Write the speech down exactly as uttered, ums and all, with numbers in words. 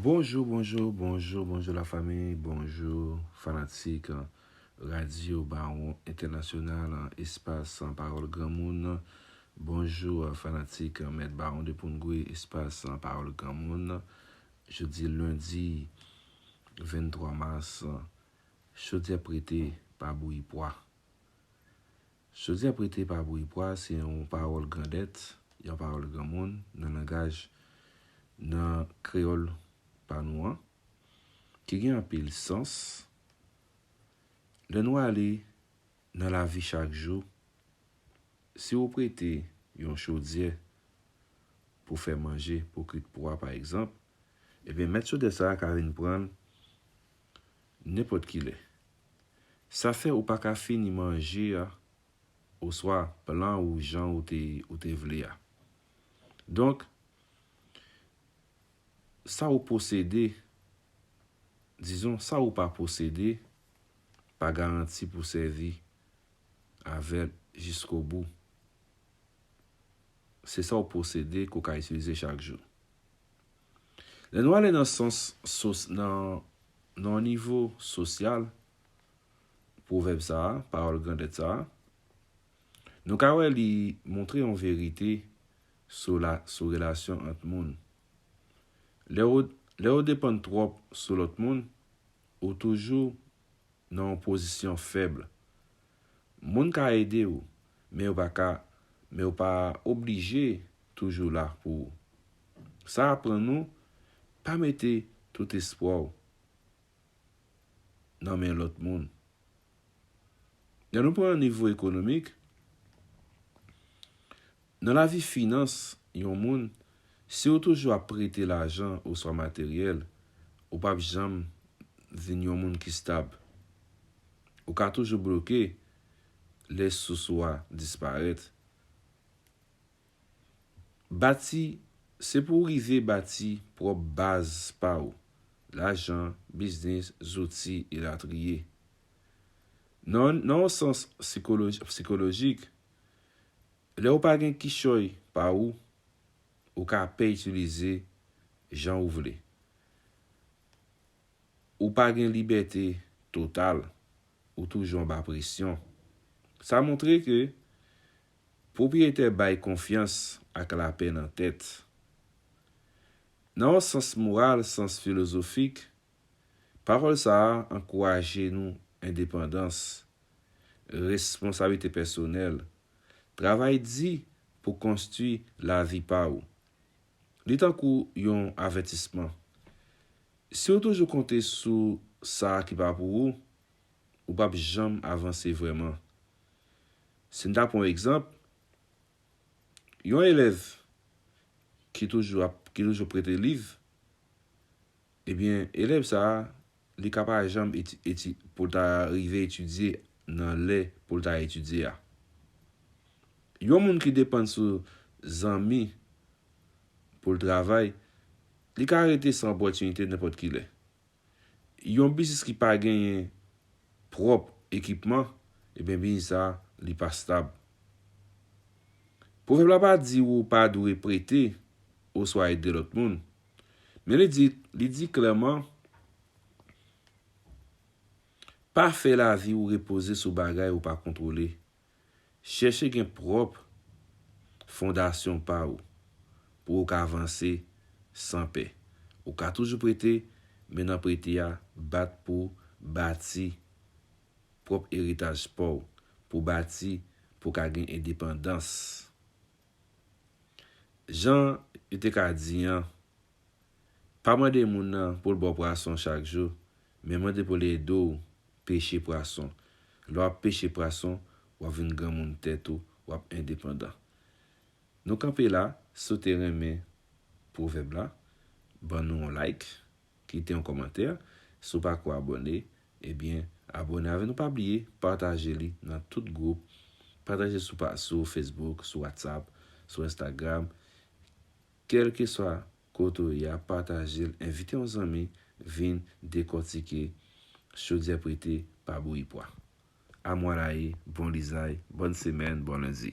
Bonjou, bonjou, bonjou, bonjou lafanmi, bonjou fanatik Radyo Bawon Entènasyonal, espas Pawòl Granmoun. Bonjou fanatik Mèt Bawon de Poungwe, espas Pawòl Granmoun. Jodi lendi venntwa mas, chodyè prete pa bouyi pwa. Chodyè prete pa bouyi pwa se yon pawòl grandèt, yon pawòl granmoun nan langaj, nan kreyòl pa nou an, ki gen anpil sans. Lè nou ale nan lavi chak jou, si w prete yon chodyè pou fè manje, pou kwit pwa pa egzanp, ebyen mèt chodyè sa a ka vin pran l nenpòt ki lè. Sa fè ou pa ka fini manje a oswa plan ou jan ou te, ou te vle a. Donk, sa ou posede, dizon, sa ou pa posede, pa garanti pou sèvi avè l jiskobou. Se sa ou posede ke w ka itilize chak jou. Lè nou ale nan sans sos, nan, nan yon nivo sosyal, pwovèb sa a, pawòl grandèt sa a, nou ka wè li montre yon verite sou la, sou relasyon ant moun. Lè w, lè w depann twòp sou lòt moun, ou toujou nan yon pozisyon fèb. Moun ka ede w, men yo pa ka, men yo pa oblije toujou la pou ou. Sa aprann nou pa mete tout espwa w nan men lòt moun. Lè nou pran nivo ekonomik, nan lavi finans yon moun, si w toujou ap prete lajan oswa materyèl, ou p ap janm vin yon moun ki stab. Ou ka toujou bloke lè sous ou a disparèt. Bati, se pou w rive bati pwòp baz pa w, lajan, biznis, zouti, elatriye. Nan, nan yon sans sikoloj-, sikolojik, lè w pa gen kichòy pa ou, ou ka pè itilize jan ou vle. Ou pa gen libète total, ou toujou anba presyon. Sa montre ke pwopriyetè bay konfyans ak lapè nan tèt. Nan yon sans moral, sans filozofik, pawòl sa a ankouraje nou endepandans, responsablite pèsonèl, travay di pou konstwi lavi pa ou. Li tankou yon avètisman. Si w toujou konte sou sa ki pa pou ou, ou p ap janm avanse vrèman. Si n ta pran yon egzanp, yon elèv ki toujou ap, ki toujou prete liv, ebyen, elèv sa a, li ka pa janm eti-, eti-, pou l ta rive etidye nan lè pou l ta etidye a. Yon moun ki depann sou zanmi pou l travay, li ka rete san opòtinite nenpòt ki lè. Yon biznis ki pa genyen pwòp ekipman, ebyen, biznis sa a, li pa stab. Pwovèb la pa di ou pa dwe prete oswa ede lòt moun. Men li di, li di klèman, pa fè lavi w repoze sou bagay ou pa kontwole. Chèche gen pwòp fondasyon pa ou pou ou ka avanse san pè. Ou ka toujou prete, men nan prete a, bat pou bati pwòp eritaj pa w, pou bati, pou ka gen endepandans. Jan yo te ka di an, pa mande moun nan pou l ba w pwason chak jou, men mande pou l ede w peche pwason. Lè w ap peche pwason, w ap vin granmoun tèt ou, w ap endepandan. Nou kanpe la, si w te renmen pwovèb la, ban nou yon like, kite yon kòmantè. Si w pa ko abòne, ebyen, abòne avè nou. Pa bliye pataje li nan tout gwoup. Pataje sou pa, sou Facebook, sou WhatsApp, sou Instagram. Kèlkeswa kote w ye a, pataje l, envite yon zanmi vin dekòtike chodyè prete pa bouyi pwa. Amwalayi, bon lizay, bòn semèn, bon lendi.